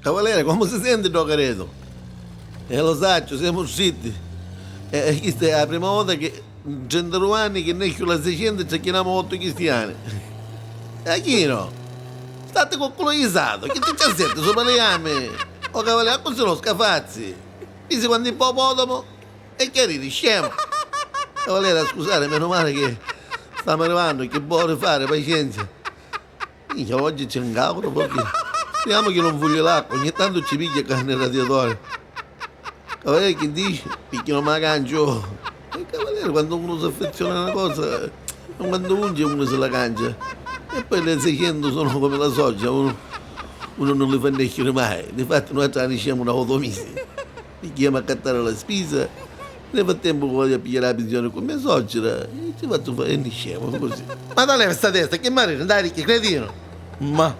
Cavaliere, come si sente do credo? E lo saccio, siamo usciti. E questa è la prima volta che in 32 anni che nesce la 600 ci chiamiamo 8 cristiani. Achino, state con culo isato, che ti c'è sente sopra le gambe? Oh cavaliere, così lo scafazzi. Dice quando ippopotamo e che ridi, scemo. Cavaliere, scusate, meno male che stiamo arrivando, che vuole fare, pazienza. Minchia, oggi c'è un cavolo perché speriamo che non voglia l'acqua, ogni tanto ci piglia carne il radiatore. Cavaliere che dice? Perché non me la cangio. E cavaliere, quando uno si affeziona a una cosa, quando unge uno se la cangia. E poi le 600 sono come la socia, uno, uno non le fa nascere mai. Difatti noi ce ne usciamo da 8 mesi. Perché andiamo a accattare la spesa, nel frattempo voglio pigliare la pensione con mia suocera e ci faccio fare e ne usciamo così. Ma da leva sta testa, che mare, dai che cretino! Ma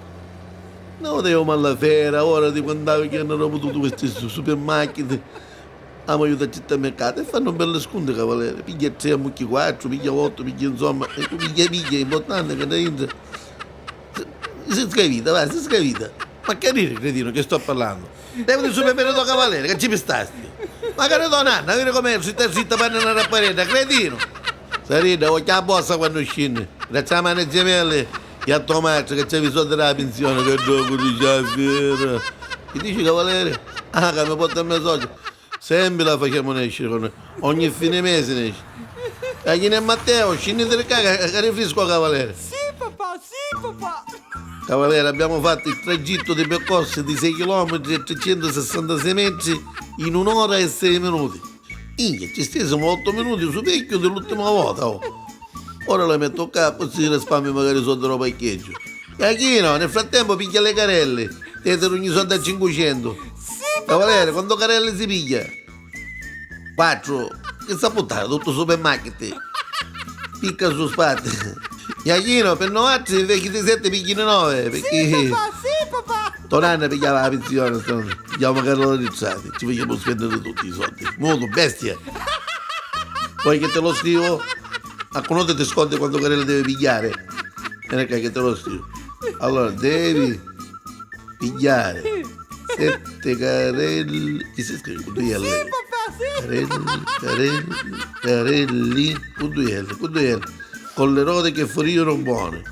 no, devo alla fiera, ora di quando che hanno avuto queste supermarket, abbiamo aiutato a città mercato e fanno belle sconti, cavaliere. Piglia 3, mucchi 4, piglia 8, piglia insomma, e tu piglia piglia, è importante che dentro. Si scavita, va, si scavita. Ma che ridi, cretino, che sto parlando? Devo di supermercato cavaliere, che ci pestasti? Ma che ne nanna, vedi com'è, zitta zitta per una rapparetta, cretino! Sarina, ho la bossa quando scende. Grazie a mano gemelli e a Tommaso che c'è i soldi della pensione che gioco di già Che dici cavaliere? Ah, che mi porta a mia socia. Sempre la facciamo nascere, con ogni fine mese nasce. E chi ne è Matteo, scendi del caga, che rifresco cavaliere. Sì papà, sì papà. Cavaliere, abbiamo fatto il tragitto di percorso di 6 km e 366 metri in un'ora e 6 minuti. Minchia, ci stessimo 8 minuti su vecchio dell'ultima volta. Oh. Ora la metto qua, poi si risparmia magari sotto lo parcheggio. Iachino, nel frattempo piglia le carelle. Te ogni soldo a 500. Sì, Cavaliere, quando carelle si piglia? 4. Che sa buttare tutto supermarket. Picca su spatte. Iachino, per 90 invece di 7 pigli 9. Perché... Sì papà, sì papà. Tonanna pigliava la pensione, pigliava magari la rizzata, ci facciamo spendere tutti i soldi. Modo, bestia! Poi che te lo scrivo? A notte ti scordi quando Carella deve pigliare. Non è che te lo scrivo. Allora, devi pigliare sette carelli. Chi si scrive? Con due L. Sì papà, sì. Carelli, carelli, carelli, con due L, con due L. Con le rode che fuorirono buone.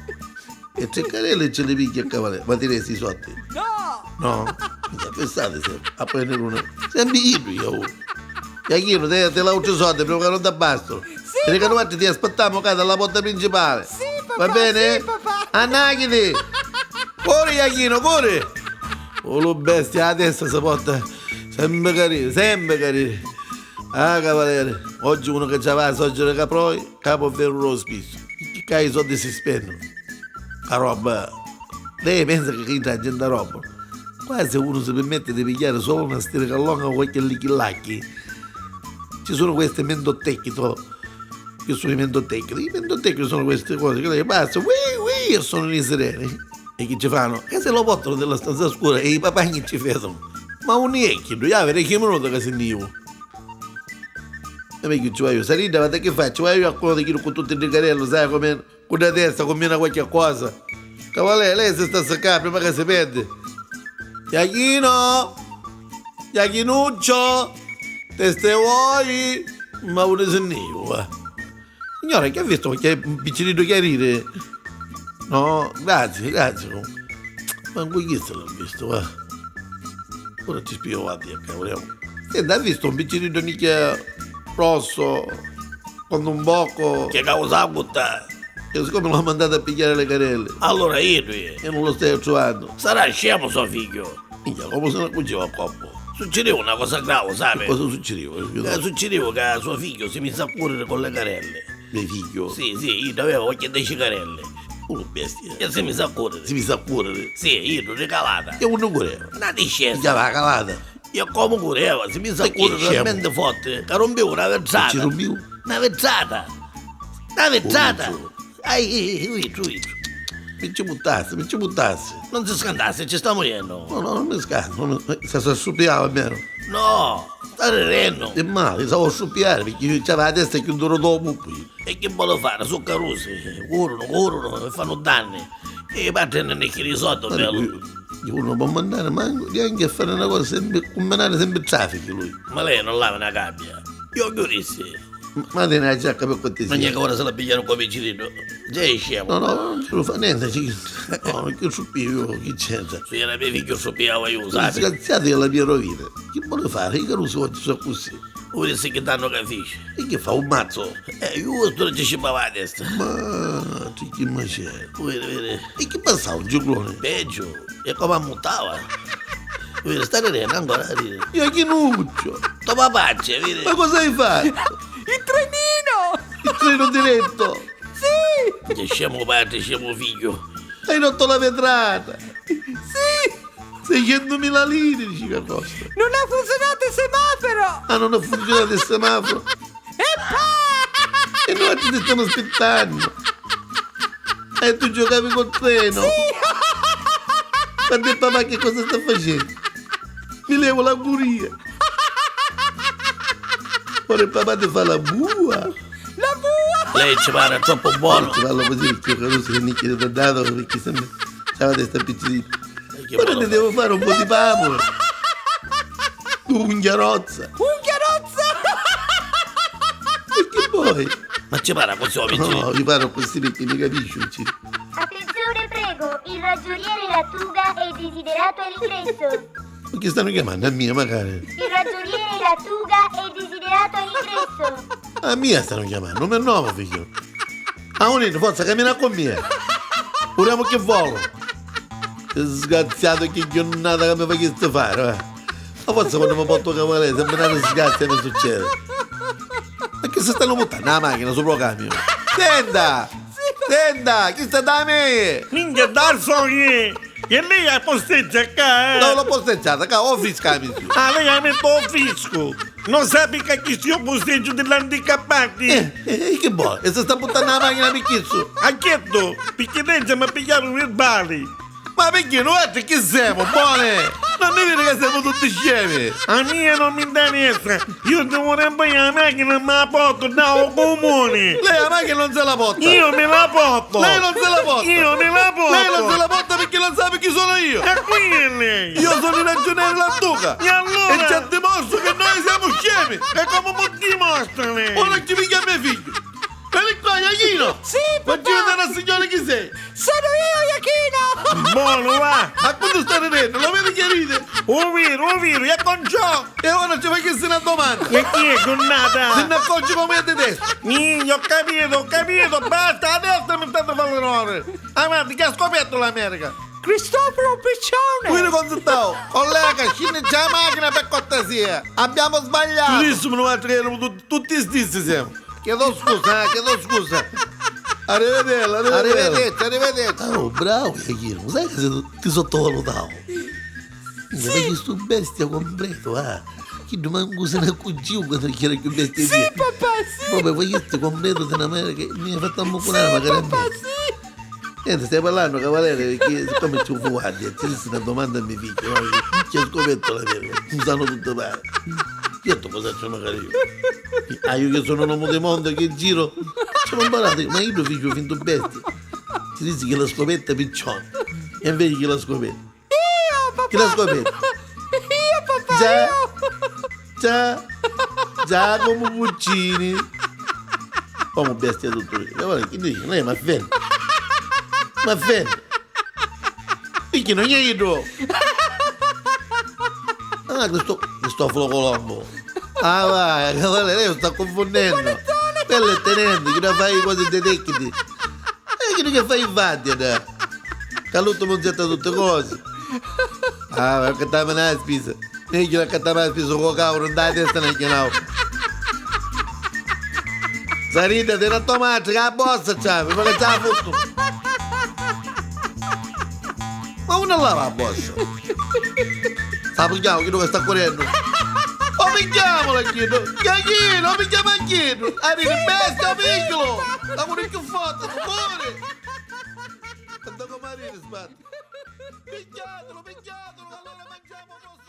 E tre carelli ce le piglia a cavaliere. Ma ti resti i soldi? No. No? Minchia, pensate sempre a prendere una. Sempre io, io. Iachino, te, te la ucciso soldi prima che non ti bastano. Sì, Perché noi ti aspettiamo qua dalla porta principale. Sì, papà, Va bene? sì, papà. Annachiti! Corri, Iachino, corri! Oh, lo bestia, la testa si porta sempre carino, sempre carino. Ah, cavaliere, oggi uno che c'aveva la suocera caproi, capo ferro lo spisso. Che cazzo i soldi si spendono? La roba. Lei pensa che qui la gente roba. Qua se uno si permette di pigliare solo una stiracallonga o qualche lichillacchi, ci sono queste mendottecchi, to, che sono i mendottecchi. I mendottecchi sono queste cose che lei passa, ui, ui, e sono i sereni. E che ci fanno? Che se lo portano nella stanza scura e i papagni ci vedono. Ma un ecchio, due avere che minuto che sentivo. E me ci voglio, Sarina, ma te che faccio? Voglio a quello di chi con tutti i carello, sai come con la testa combina qualche cosa. Cavaliere, lei si sta seccando prima che si perde. Iachino! Iachinuccio! Te ste vuoi? Ma vuole se ne va. Signora, che ha visto che un piccinino che ride? No, grazie, grazie. Ma questo l'ho visto, va. Ora ti spio avanti, cavolo. Senta, ha visto un piccinino nicchia rosso con un bocco? Che causa butta? E siccome l'ho mandato a pigliare le carelle Allora io e non lo stai trovando. sarà scemo suo figlio. Minchia, come se ne accorgeva a coppo? Succedeva una cosa grave, sai? Cosa succedeva? Succedeva che suo figlio si mise a correre con le carelle. Mio figlio? Sì, sì, io avevo qualche 10 carelle. Uno bestia. E si mise a correre. Si mise a correre. Sì, io l'ho regalata. E uno correva. Una discesa. Pigliava la calata. Io come correva, si mise a Perché correre scemo? talmente forte che rompevo una vetrata. Ci rompivo? Una vetrata. Una vetrata. Oh, Ai, ai, ai, Mi ci buttasse, mi ci buttasse. Non si scandasse, ci sta morendo. No, no, non mi scando. Non mi... Se si asciuppiava almeno. No, sta ridendo. È male, stavo a sciuppiare perché io c'aveva la testa che un duro dopo. E che vuole fare? Sono carusi, corrono, corrono e fanno danni. E i padri non è che risolto, bello. Uno non può mandare manco neanche a fare una cosa, sempre, combinare sempre traffici lui. Ma lei non lava una gabbia. Io chiudissi. Ma tiene la giacca per cortesia. Ma neanche ora se la pigliano come vicino. Già è scemo. No, no, non ce lo fa niente. No, perché soppio io, chi c'entra? Se era mio figlio soppiava io, sai. Disgraziato che la mia rovina. Che vuole fare? Io non so, sono così. Ora sì che danno capisce. E che fa un mazzo? Io sto ci scipava la testa. Ma che macello. Vedi, vedi. E che passava un ciclone? Peggio, e come ammuttava. Vedi, sta ridendo ancora. Ride. Iacchinuccio. Tuo papà c'è, vedi. Ma cosa hai fatto? Il trenino! Il treno diretto! Sì! Che scemo padre, scemo figlio. Hai rotto la vetrata! Sì! 600.000 lire, dici che costa. Non ha funzionato il semaforo! Ah, non ha funzionato il semaforo? E E noi ti stiamo aspettando! E tu giocavi col treno! Sì! Guarda il papà che cosa sta facendo? Mi levo la buria! Ora il papà ti fa la bua! La bua! Lei ci pare troppo buono. Ci parlo così perché io caruso che mi chiede da dato perché sempre c'ha la testa piccolina. Che Ora buono ti devo fare un po' di papole. Unghia rozza. Unghia rozza! E che vuoi? Ma ci parla così, vicino? No, io parlo così perché mi capisci, vicino. Attenzione prego, il ragioniere Lattuga è desiderato all'ingresso. Ma che stanno chiamando? A mia magari. Il ragioniere Lattuga è desiderato all'ingresso. A mia stanno chiamando, non mi nuovo figlio. A unito, forza, cammina con me. Vogliamo che volo. Sgraziato che giornata che mi fai questo fare, va. Ma forse quando mi porto cavaliere, sembra una disgrazia mi succede. Ma che si stanno buttando la macchina sopra il camion? Senta! Senta! Chi sta da me? Minchia, Darsoni! Che lei la posteggia qua, eh? No, l'ho posteggiata, qua, ho fiscami. Ah, lei ha messo un fisco! Non sa mica chi sia il posteggio dell'handicappati? Che vuoi? E si sta buttando la macchina per chi su? Ha chiesto, perché lei mi ha pigliato verbali. Ma perché noi altri chi siamo? Buone! Non mi dire che siamo tutti scemi! A me non mi interessa! Io devo riempire la macchina, ma la porto dal comune! Lei la macchina non se la porta! Io me la porto! Lei non se la porta! Io me la porto! Lei non se la porta perché non sa chi sono io! E qui è lei! Io sono il ragioniere Lattuga! E allora? E ci ha dimostrato che noi siamo scemi! E come mi dimostra lei? Ora ci piglia mio figlio! Vieni qua, Iachino! Sì, papà! Facci vedere al signore chi sei! Sono io, Iachino! Buono, va! A quanto sta ridendo? Lo vedi che ride? Un vero, e con ciò! E ora ci fai chiedere una domanda! E chi è giornata? Se ne accorgi come è tedesco! Minchia, ho capito, basta, adesso mi state facendo l'errore! Avanti, che ha scoperto l'America! Cristoforo Piccione! Qui consultavo, collega, scendi già la macchina per cortesia! Abbiamo sbagliato! Giustissimo, noi altri erano tutti stessi siamo! Chiedo scusa, chiedo scusa! Arrivederci, arrivederci, arrivederci! Oh, bravo, Iachino, sai che ti sottovalutavo? Sì. Ma questo bestia completo, ah! Che domani se ne accorgivo quando c'era più bestia. Sì, papà, sì! Proprio questo completo dell'America mi ha fatto ammuccolare magari a me. Papà, sì! Niente, stai parlando, cavaliere, perché siccome ci fu guardia, ti dissi una domanda a mio figlio, no? Ci ha scoperto l'America, mi sanno tutto pare. Io ho detto cosa c'è magari io. Ah, io che sono un uomo di mondo che giro, ci ho imparato, ma io lo figlio finto bestia. Ti dissi che la scoperta piccione, e invece chi l'ha scoperta? Io, papà! Chi l'ha scoperta? Io, papà, Già. io! Già, Giacomo Puccini. Come bestia tutto. E guarda, chi dice? Lei ma fermo. Ma fermo. Perché non è io. Ah, Cristoforo Colombo. Ah, vai, allora lei lo sta confondendo. Quello è tenente, che non fa i cose detective. E che fa i fatti, dai. Calutto non zetta tutte cose. Ah, ma che una spesa. Neanche la cattava la spesa con cavolo, non dai testa neanche no. Sarita, te la tomate, che la bossa c'ha, ma che c'ha fotto. Ma uno lava la bossa. Sta pigliamo, chi sta correndo? Oh, pigliamola, chiedo! Chiachino, pigliamo anch'io! Arrivi, bestia, piccolo! La vuole più forte, cuore! Quando come arrivi, sbatti! Pigliatelo, pigliatelo, allora mangiamo così!